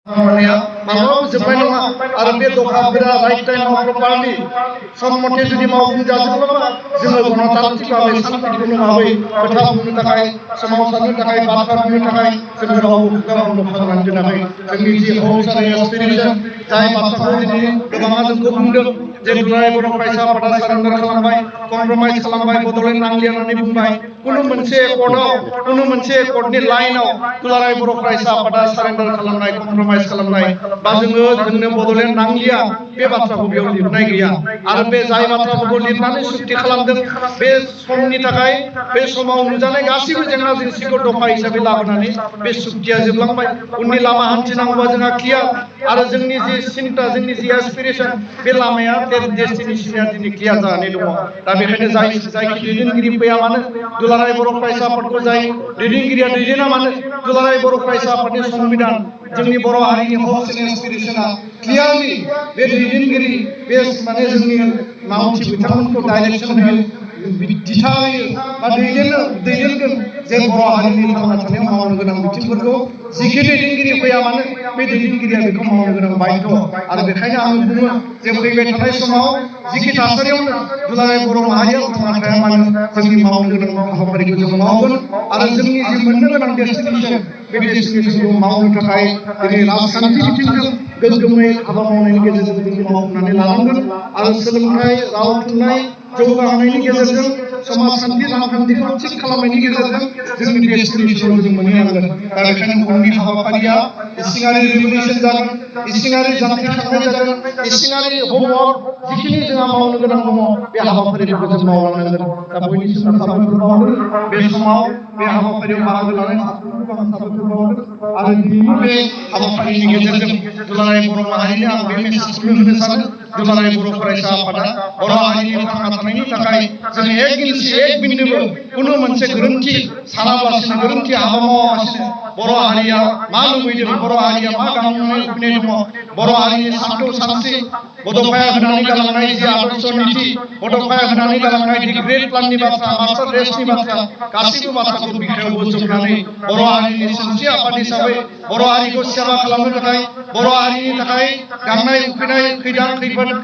मालाबाबो जोबनाय नङा आरो बे दखानफोरा राइट टाइमाव प्रपारलि सम मथे जुदि मावफुंजाजोबोब्ला जोङो गणतान्त्रिक भाबै शान्तिपूर्ण भाबै खोथा बुंनो थाखाय सोमावसारनो थाखाय बाथ्रा बुंनो थाखाय जोङो रावबो खुगा बन्द खालामनानै दोनाखै जोंनि जि हप्स आरो एसपिरेसन जाय बाथ्राखौ दिनै गोबाङा जोंखौ बुंदों जे दुलाराय बर' फरायसा आफादा सारेन्डार खालामबाय कमप्रमाइज खालामबाय बड'लेण्ड नांलिया होननानै बुंबाय कुनु मोनसे कर्टआव कुनु मोनसे कर्टनि लाइनाव दुलाराय बर' फरायसा आफादा सारेन्डार खालामनाय कमप्रमाइज खालामनाय बा जोंनो बड'लेण्ड नांलिया बे बाथ्राखौ बेयाव लिरनाय गैया आरो बे जाय बाथ्राफोरखौ लिरनानै सुक्ति खालामदों बे समनि थाखाय बे समाव नुजानाय गासैबो जेंना जेंसिखौ दफा हिसाबै लाबोनानै बे सुक्तिया जोबलांबाय उननि लामा हान्थिनांगौबा जोंहा क्लियार आरो जोंनि जि सिन्ता जोंनि जि एसपिरेसन बे लामाया डेस्टिनेसना दिनै क्लियार जानानै दङ दा बेखायनो जायखि दैदेनगिरि फैया मानो दुलाराय बर' फरायसा आफादखौ जाय दैदेनगिरिया दैदेना मानो दुलाराय बर' फरायसा आफादनि संबिधान जोंनि बर' हारिनि हप्स एन्ड एसपिरेसना क्लियारलि बे दैदेनगिरि बे माने जोंनि मावथि बिथांमोनखौ डाइरेक्सन होयो दिथा होयो बा दैदेनगोन जे बर' हारिनि थांना थानायाव मावनो गोनां बिथिंफोरखौ जिखि दैदेनगिरि फैया मानो बे दैदेनगिरिया बेखौ मावनो गोनां बाध्य आरो बेखायनो आं बुङो जे फैबाय थानाय समाव जिखि थासारियावनो दुलाराय बर' माहारिया थांना थाया मानो जोंनि मावनो गोनां हाबाफारिखौ जों मावगोन आरो जोंनि जि मोननो गोनां डेस्टिनेसन बे डेस्टिनेसनखौ मावनो थाखाय दिनै राजखान्थि बिथिंजों गोग्गोमै हाबा मावनायनि गेजेरजों जों मावफुंनानै लानांगोन आरो सोलोंथाइ राव थुनलाइ जौगाहोनायनि गेजेरजों समाजखान्थि रांखान्थिखौ थिग खालामनायनि गेजेरजों जोंनि डेस्टिनेसनाव जों मोनहैनांगोन दा बेखायनो उननि हाबाफारिया इसिङारि रिभलिउसन जागोन इसिङारि जांख्रिखांनाय जागोन इसिङारि होमवर्क जिखिनि जोंहा मावनो गोनां दङ बे हाबाफारिफोरखौ जों मावलांनांगोन दा बयनिसिमबो साबायखर बावदों बे समाव बे हाबाफारियाव बाहागो लानाय साफ्रोमखौबो आं साबायखर बावदों आरो दिनैनि बे हाबाफारिनि गेजेरजों दुलाराय बर' माहारिनि आं बे मेसेजखौनो होनो सानो दुलाराय बर' फरायसा आफादा बर' हारिनि थांना थानायनि थाखाय जों एक इन्सि एक बिन्दोबो कुनु मोनसे गोरोन्थि सानालासिनो गोरोन्थि हाबा मावालासिनो बर' हारिया मा लुबैदों बर' हारिया मा गांनाय उखैनाय दङ बर' हारिनि सानथौ सानस्रि बड'फाया होनानै गालांनाय जि आदर्श नीति बड'फाया होनानै गालांनाय दि ग्रेट प्लाननि बाथ्रा मास्टार रेसनि बाथ्रा गासैबो बाथ्राखौ बिखायाव बोजबनानै बर' हारिनि सोरजि आफाद हिसाबै बर' हारिखौ सेवा खालामनो थाखाय बर' हारिनि थाखाय गांनाय उखैनाय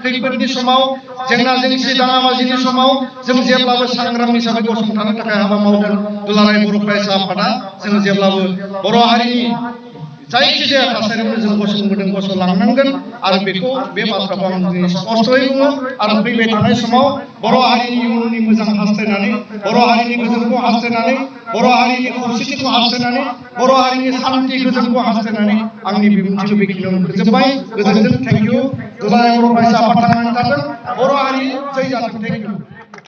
खैफोदनि समाव जेंना जेंसि दाङाबाजिनि समाव जों जेब्लाबो सांग्राम हिसाबै गसंथानो थाखाय हाबा मावदों दुलाराय बर' फरायसा आफादा जों जेब्लाबो बर' हारिनि जायखिजाया थासारियावनो जों गसंबोदों गसंलांनांगोन आरो बेखौ बे बाथ्राखौ आं दिनै स्पष्टयै बुङो आरो फैबाय थानाय समाव बर' हारिनि इयुननि मोजां हास्थायनानै बर' हारिनि गोजोनखौ हास्थायनानै बर' हारिनि खौसेथिखौ हास्थायनानै बर' हारिनि शान्ति गोजोनखौ हास्थायनानै आंनि बिबुंथिखौ बेखिनियावनो फोजोबबाय गोजोनथों थेंक इउ दुलाराय बर' फरायसा आफाद थांनानै थाथों बर' हारि जै जाथों थेंक इउ